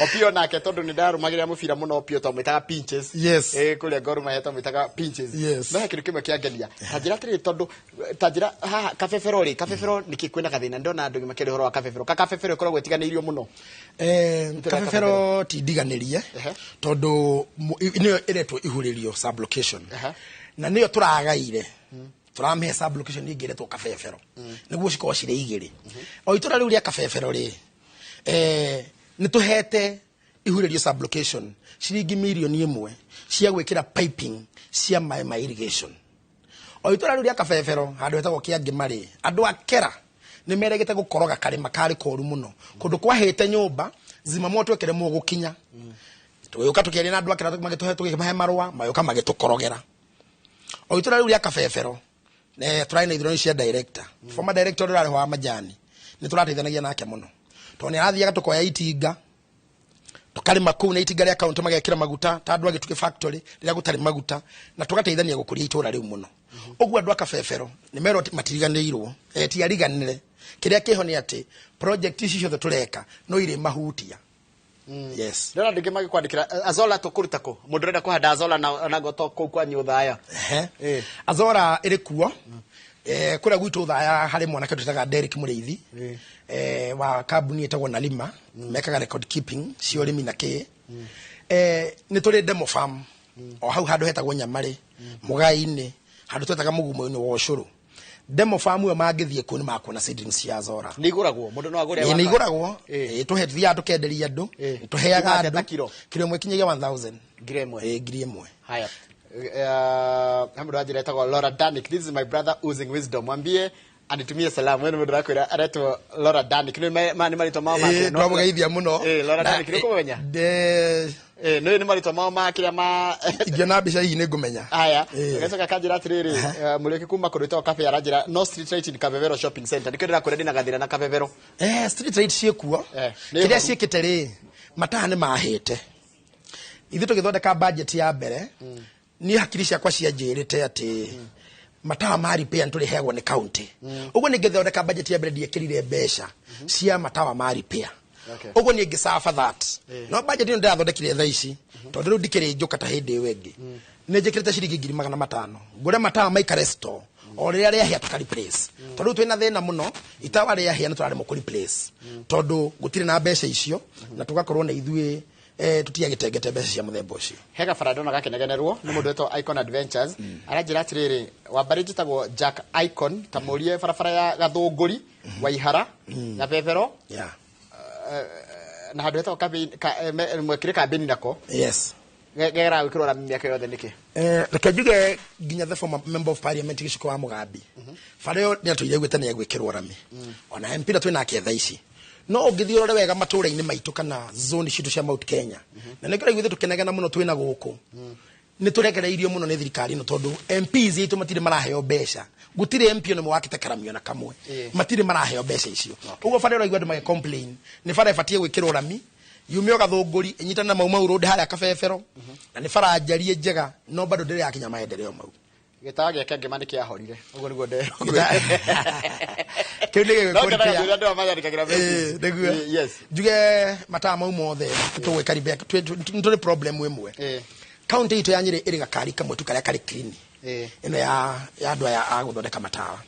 Opio nake tondũ nĩ ndarũmagĩrĩra mũbira mũno, Opio twamwĩtaga Pinches. Kũrĩa Gor Mahia twamwĩtaga Pinches. No he kĩndũ kĩmwe kĩangenia. Ta njĩra atĩrĩrĩ, tondũ ta njĩra haha kabebero rĩ, kabebero nĩkĩ kwĩna gathĩna? Ndona andũ makĩaria ũhoro wa kabebero. Ka kabebero ĩkoragwo ĩtiganĩirio mũno. Kabebero ti ndiganĩrie tondũ nĩyo ĩretwo Ihurĩrio sublocation na nĩyo tũragaire, tũramĩhe sublocation ĩngĩ ĩretwo Kabebero nĩguo cikorwo cirĩ igĩrĩ. O itũra rĩu rĩa Kabebero rĩ, nĩ tũhete Ihurĩrio sublocation ciringi 1 mirioni cia gwĩkĩra piping cia maĩ ma irrigation. O itũra rĩu rĩa Kabebero handũ hetagwo Kĩangĩma rĩ, andũ a Kera nĩ meregete gũkoroga karĩma karĩ koru mũno kũndũ kwahĩte nyũmba zimamoto ĩkĩremwo gũkinya. Tũgĩũka tũkĩaria na andũ a Kera, magĩtũhe, tũgĩmahe marũa, magĩũka magĩtũkorogera. O itũra rĩu rĩa Kabebero, tũrarĩ na ithurano cia director, former director ũrĩa ũrarĩ wa majani, nĩ tũrateithanagia nake mũno tondũ nĩ arathiaga tũkoya itinga tũkarĩma kũu na itinga rĩa kaunti, magekĩra maguta ta andũ a Gĩtugĩ factory rĩrĩa gũtarĩ maguta, na tũgateithania gũkũria itũra rĩu mũno. Ũguo andũ a Kabebero nĩ merwo matiriganĩirwo, ti ariganĩre. Kĩrĩa kĩho nĩ atĩ project ici ciothe tũreka no irĩ mahutia. Yes. Ndĩrona andũ aingĩ magĩkwandĩkĩra, Azolla tũkũruta kũ? Mũndũ ũrenda kũhanda Azolla na goto kũu kwanyu Othaya. Ehe. Azolla ĩrĩ kuo. Kũrĩa gwitũ Othaya harĩ mwanake twĩtaga Derek Mũrĩithi wa kambuni ĩtagwo Nalima, mekaga record keeping cia ũrĩmi na kĩ. Nĩ tũrĩ demo farm o hau handũ hetagwo Nyamarĩ Mũgai-inĩ, handũ twetaga mũgumo-inĩ wa ũcũrũ. Demo farm ĩyo mangĩthiĩ kuo nĩ makuona seedlings cia Azolla. Nĩ igũragwo? Mũndũ no agũre? Nĩ igũragwo. Tũhe tũthiaga tũkenderia andũ. Tũheaga Kuma atĩa andũ ta kiro? Kiro ĩmwe kinyagia 1000. 1000? 1000. Haya. He mũndũ wanjĩra etagwo Laura Danik. "This is my brother oozing wisdom. Mwambie anitumie salamu." We nĩ mũndũ ũrakwĩra aretwo Laura Danik. Nĩ nĩ marĩtwa mao make. Twamũgeithia mũno. Laura Danik, nĩ ũkũmũmenya? Nĩ marĩtwa mao ma kĩrĩa ma Ingĩona mbica hihi nĩ ngũmenya. Haya, gacoka kanjĩra atĩrĩrĩ, mũrĩki kuma kũndũ gwĩtagwo Cafe aranjĩra no street light in Kabebero shopping center. Nĩkĩo ndĩrakwĩra ndĩna gathĩna na Kabebero. Street light ciĩkuo. Nĩ Kĩrĩa horu. ciĩkĩte rĩ, mataha nĩ mahĩte. Ithuĩ tũgĩthondeka budget ya mbere, niĩ hakiri ciakwa cianjĩrĩte atĩ matawa ma repair nĩ tũrĩheagwo nĩ county. Ũguo nĩ ngĩthondeka budget ya mbere ndiekĩrire mbeca cia matawa ma repair. Ũguo niĩ ngĩcafa that. No budget ĩno ndĩrathondekire thaa ici, tondũ rĩu ndikĩrĩ njũka ta hĩndĩ ĩyo ĩngĩ, nĩ njĩkĩrĩte ciringi 500,000 ngũre matawa maikare store, o rĩrĩa rĩahĩa tũka replace, tondũ rĩu twĩna thĩna mũno, itawa rĩahĩa nĩ tũraremwo kũ replace tondũ gũtirĩ na mbeca icio, na tũgakorwo na ithuĩ tũtiagĩtengete mbeca cia mũthemba ũcio. He gabara ndona gakenegenerwo nĩ mũndũ wetwo Icon Adventures, aranjĩra atĩrĩrĩ, wambarĩ njĩtagwo Jack Icon, ta mũrie barabara ya Gathũngũri Waihara Gabebero na handũ hetagwo mwekire kambĩni nako gegeraga gwĩkĩrwo rami mĩaka yothe nĩkĩ? Reke njuge nginya the former member of parliament Gĩcukũ wa Mũgambi, bara ĩyo nĩ atũire aiguĩte nĩ egwĩkĩrwo rami, ona MP na twĩ nake thaa ici. No ũngĩthiĩ ũrore wega matũũra-inĩ maitũ kana zone citũ cia Mount Kenya, na nĩkĩo ũraigua ithuĩ tũkĩnegena mũno twĩna gũkũ, nĩ tũrekereirio mũno nĩ thirikari ĩno tondũ MPs aitũ matirĩ maraheo mbeca. Gũtirĩ MP ona ũmwe wakĩte karami ona kamwe. Matirĩ maraheo mbeca icio. Ũguo bara ũraigua andũ magĩ complain nĩ bara ĩbatiĩ gwĩkĩrwo rami yume o Gathũngũri ĩnyitane na Mau Mau Road harĩa Kabebero, na nĩ bara njarie njega, no bado ndĩrĩ yakinya maendeleo mau. Gĩtawa gĩake ngĩma nĩ kĩahorire, ũguo nĩguo nderwo. Kĩu nĩ No ngenaga rĩrĩa andũ aya manyandĩkagĩra message. Nĩguo. Yes. Njuge matawa mau mothe tũgwĩka repair, nĩ tũrĩ problem ĩmwe. Kaunti itũ ya Nyĩrĩ ĩrĩ gakari kamwe tu karĩa karĩ clean, ĩno ya andũ aya a gũthondeka matawa.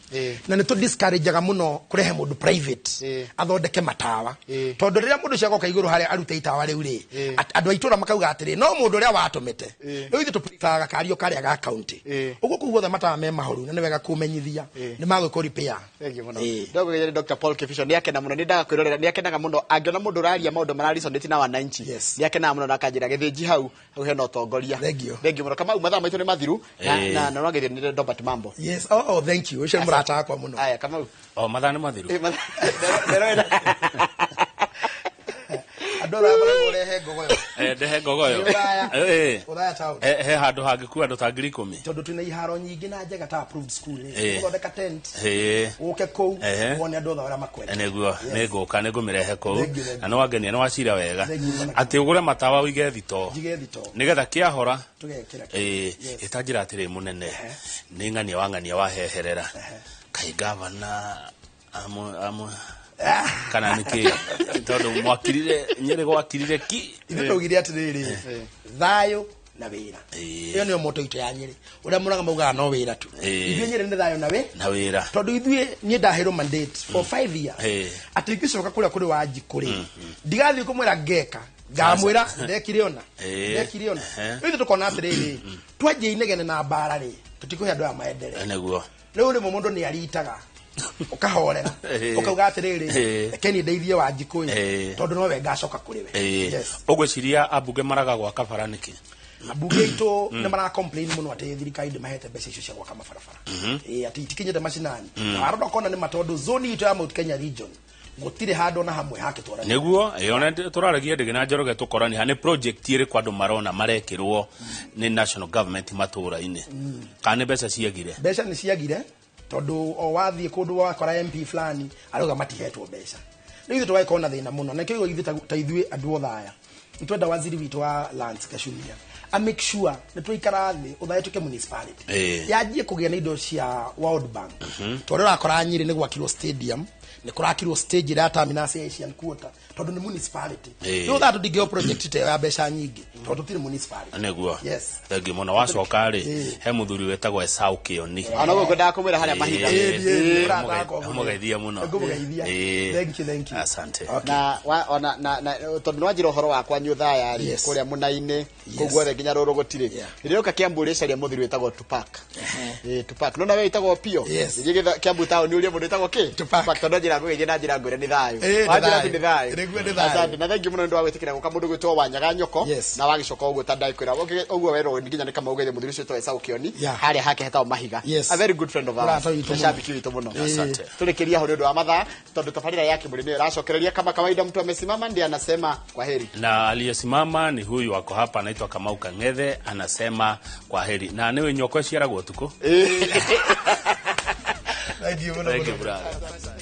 Na nĩ tũ discourageaga mũno kũrehe mũndũ private athondeke matawa, tondũ rĩrĩa mũndũ ũcio agoka igũrũ harĩa arute itawa rĩu rĩ, andũ a itũra makauga atĩrĩ, no mũndũ ũrĩa watũmĩte. Rĩu ithuĩ tũprefer gakari o karĩa ga county. Ũguo kũu guothe matawa me mahoru, na nĩ wega kũmenyithia nĩ magwĩkwo repair. Thank you mũno. Ndagũgeria Dr. Paul Kibicho nĩ akena mũno, nĩ ndaga kwĩrorera, nĩ akenaga mũno angĩona mũndũ ũraria maũndũ mara resonate na wananchi. Nĩ akenaga mũno na akanjĩra gĩthĩnji hau hau hena ũtongoria. Thank you. Thank you mũno. Kamau, mathaa maitũ nĩ mathiru na na no nĩ Robert Mambo. Yes, oh, thank you, ũcio nĩ mũrata wakwa mũno. Aya, Kamau. O mathaa nĩ mathiru. Ndĩrona. Andũ arĩa maragwo rehe ngogoyo. Ndehe ngogoyo. Ũraya. Ũraya town. He handũ hangĩkua andũ ta 10,000? Tondũ twĩna iharo nyingĩ na njega ta approved school rĩ, gũthondeka tent, ũke kũu wone andũ othe arĩa makwenda. Nĩguo nĩ ngũka, nĩ ngũmĩrehe kũu. Thank you, thank you. Na nĩ wangenia, nĩ wacira wega Thank you, bwana. atĩ ũgũre matawa ũige thitoo Njige thitoo. nĩgetha kĩahora Tũgekĩra. Yes. Ĩtanjĩra atĩrĩ, mũnene, nĩ ng'ania wa ng'ania waheherera kaĩ gavana amwe amwe kana nĩ kĩ, tondũ mwakirire Nyĩrĩ gwakirire ki. Ithuĩ twaugire atĩrĩrĩ, thayũ na wĩra. Ĩyo nĩyo moto itũ ya Nyĩrĩ. Ũrĩa mũraga maugaga no wĩra tu. Ithuĩ Nyĩrĩ nĩ thayũ na wĩ na wĩra. Tondũ ithuĩ, niĩ ndaheirwo mandate for 5 years atĩ ingĩcoka kũrĩa kũrĩ Wanjikũ rĩ, ndigathiĩ kũmwĩra ngeka, ngamwĩra ndekire ona ndekire ona. Rĩu ithuĩ tũkona atĩrĩrĩ, twanjia inegene na mbara rĩ, tũtikũhe andũ aya maendelee. Rĩu rĩmwe mũndũ nĩ aritaga ũkahorera, ũkauga atĩrĩrĩ, reke niĩ ndeithie Wanjikũ ĩ, tondũ nowe ngacoka kũrĩ we. Yes. Ũgwĩciria ambunge maraga gwaka bara nĩkĩ? Ambunge aitũ nĩ mara complain mũno atĩ thirikari ndĩmahete mbeca icio cia gwaka mabarabara, atĩ itikinyĩte macinani. Na warora ũkona nĩ ma, tondũ zone itũ ya Mount Kenya region gũtirĩ handũ ona hamwe hakĩtwara. Nĩguo ĩyo tũraragia ndĩgĩ na Njoroge tũkorani ha nĩ project ĩrĩkũ andũ marona marekĩrwo nĩ national government matũra-inĩ, kana nĩ mbeca ciagire? Mbeca nĩ ciagire, tondũ o wathiĩ kũndũ wakora MP fulani arauga matihetwo mbeca. Rĩu ithuĩ tũgagĩkorwo na thĩna mũno, na nĩkĩo ithuĩ ta ithuĩ andũ othe aya nĩtwenda waziri witũ wa Lands Gachumia a make sure nĩ twaikara thĩ Othaya tuke municipality yanjie kũgĩa na indo cia World Bank, tondũ ũrakora Nyĩrĩ nĩ gwakirwo stadium, nĩ kũrakirwo stage ĩrĩa ya terminus ya Asian Quarter, tondũ nĩ municipality. Rĩu thaa tũtingĩheo project ta ĩyo ya mbeca nyingĩ tondũ tũtirĩ municipality. Yes. Thengi mũno. Wacoka rĩ, he mũthuri wĩtagwo Esau Kĩoni. Ona guo ngwendaga kũmwĩra harĩa mahiga. Ĩĩ, mũrata wakwa mũno. Mũgeithie mũno. Ngũmũgeithia. Thank you, thank you. Asante. Okay. Na wa, ona na tondũ nĩ wanjĩra ũhoro wakwa nyũthaya rĩ, kũrĩa mũna-inĩ kũu guothe nginya rũrũ gũtirĩ. Rĩrĩa ũka Kiambu ũrĩcaria mũthuri wĩtagwo Tupac. Tupac no nawe wĩtagwo Pio. Yes. Gĩthiĩ Kiambu taũni ũrie mũndũ wĩtagwo kĩ? Tupac. Tondũ njĩra ngũgeithie na njĩra ngwĩre nĩ thayũ. Nĩ Wanjĩra atĩ thayũ. nĩ thayũ. Nĩguo nĩ thayũ. Asante na thank you mũno nĩ ũndũ wa gwĩtĩkĩra gũka mũndũ gwĩtwo Wanyaga Nyoko. Na wagĩcoka ũguo ta ndagĩkwĩra ũguo werwo nginya nĩ kama ũgeithie mũthuri ũcio wĩtwo Esau Kĩoni harĩa hake hetagwo Mahiga. A very good friend of ours. Mũrata witũ Na mũno. shabiki witũ mũno. Asante. Tũrĩkĩria hau nĩ ũndũ wa mathaa, tondũ tabarĩra ya Kĩmũrĩ nĩyo ĩracokereria. Kama kawaida, mtu amesimama ndiye anasema kwa heri. Na aliyesimama ni huyu wako hapa, anaitwa Kamau Kang'ethe, anasema kwa heri, na nĩwe nyoko ĩciaragwo ũtukũ. Thank you mũno Thank you, mũno. brother.